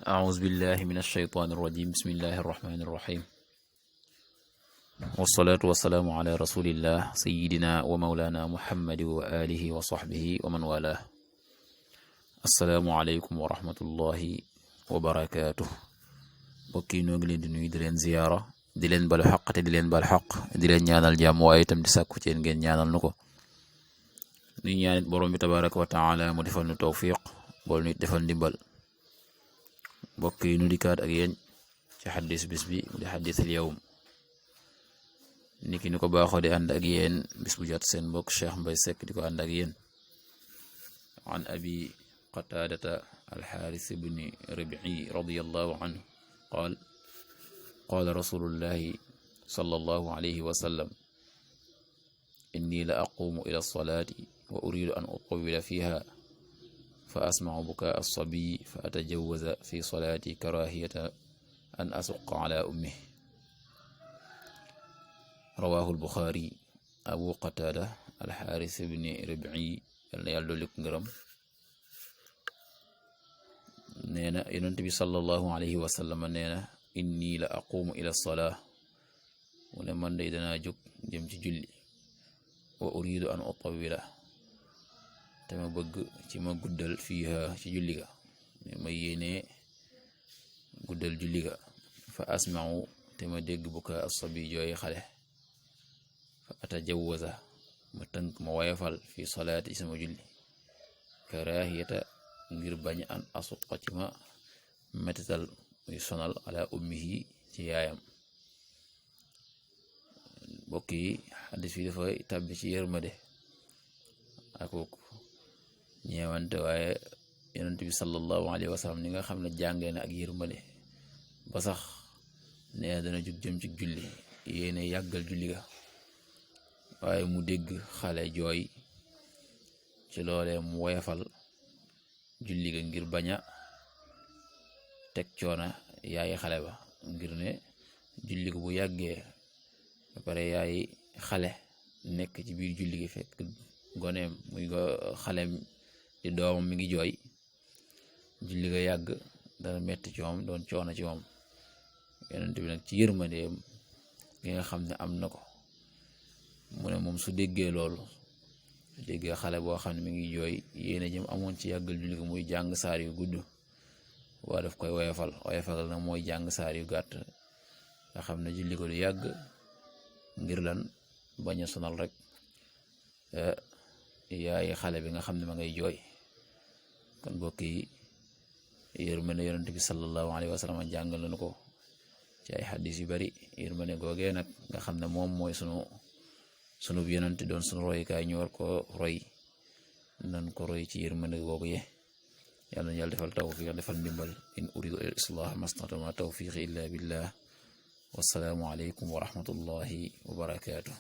أعوذ بالله من الشيطان الرجيم بسم الله الرحمن الرحيم والصلاة والسلام على رسول الله سيدنا ومولانا محمد وآله وصحبه ومن والاه السلام عليكم ورحمة الله وبركاته bokki noo ngi leen di nuyu di leen ziyaara di leen balu xaq te di leen bal xaq di leen ñaanal jàmm waaye itam di sàkku ci yéen ngeen ñaanal nu ko nuy ñaanit borom bi tabaraka wa taala mu defal nu tawfiq bool nit defal ndimbal mbokk yi nu dikkaat ak yéen ci xaddis bis bi mu di xaddisul yawm niki ni ko baaxoo di ànd ak yéen bis bu jot seen mbokk Cheikh Mbaye Seck di ko ànd ak yéen an abi qataadata alxaaris ibni ribci radiyallahu anhu qaal qaala rasulullahi sallallahu alayhi wa sallam inni la aqumu ila alsalaati wa uridu an utawila fiha fa asmacu bukaa alsabiyi fa atajawaza fi salaati karahiyata an asuqa ala ummih rawahu albuxaari abu qataada alxaaris ibni ribci yal na yàlla dolli ko ngërëm nee na yonent bi sallallahu alayhi wa sallam nee na inni la aqumu ila salaa mu ne man day danaa jóg jëm ci julli wa uridu an utawila te ma bëgg ci ma guddal fiiha ci julli ga ma yéenee guddal julli ga fa asma'u te ma dégg buka asabi jooy xale fa atajawaza ma tënk ma wayafal fi salaati sama julli karahiyata ngir bañ an asuqa ci ma metital muy sonal ala ummihi ci yaayam mbokk yi xaddis bi dafay tàbbi ci yërmande akuk ñeewante waaye yonent bi sallallahu alayhi wa sallam ni nga xam ne jàngee na ak yërmande ba sax nee dana jug jëm ci julli yéene yàggal julli ga waaye mu dégg xale jooy ci loolee mu woyafal julli ga ngir bañ a teg coona yaayi xale ba ngir ne julli ga bu yàggee ba pare yaayi xale nekk ci biir julli gi fekk goneem muy xalem di doomam mi ngi jooy julli ga yàgg dana metti ci moom doon coono ci moom yonent bi nag ci yërmandeem gi nga xam ne am na ko mu ne moom su déggee loolu su déggee xale boo xam ne mi ngi jooy yéena jëm amoon ci yàggal julli ga muy jàng saar yu gudd waa daf koy woyofal nag mooy jàng saar yu gàtt nga xam ne julli ko du yàgg ngir lan bañ a sonal rek yaay xale bi nga xam ne ma ngay jooy kon mbokk yi yërmande yonent bi sallallahu alayhi wa sallam jàngal nañu ko ci ay xaddis yu bari yërmande googee nag nga xam ne moom mooy sunu yonent doon sunu roykaay ñu war ko roy nan ko roy ci yërmande googu ye yàlla na yàlla defal tawfiq defal ndimbal in uridu ila islah mastata ma tawfiqi illa billah wassalaamu alaykum wa rahmatullahi wa barakatuh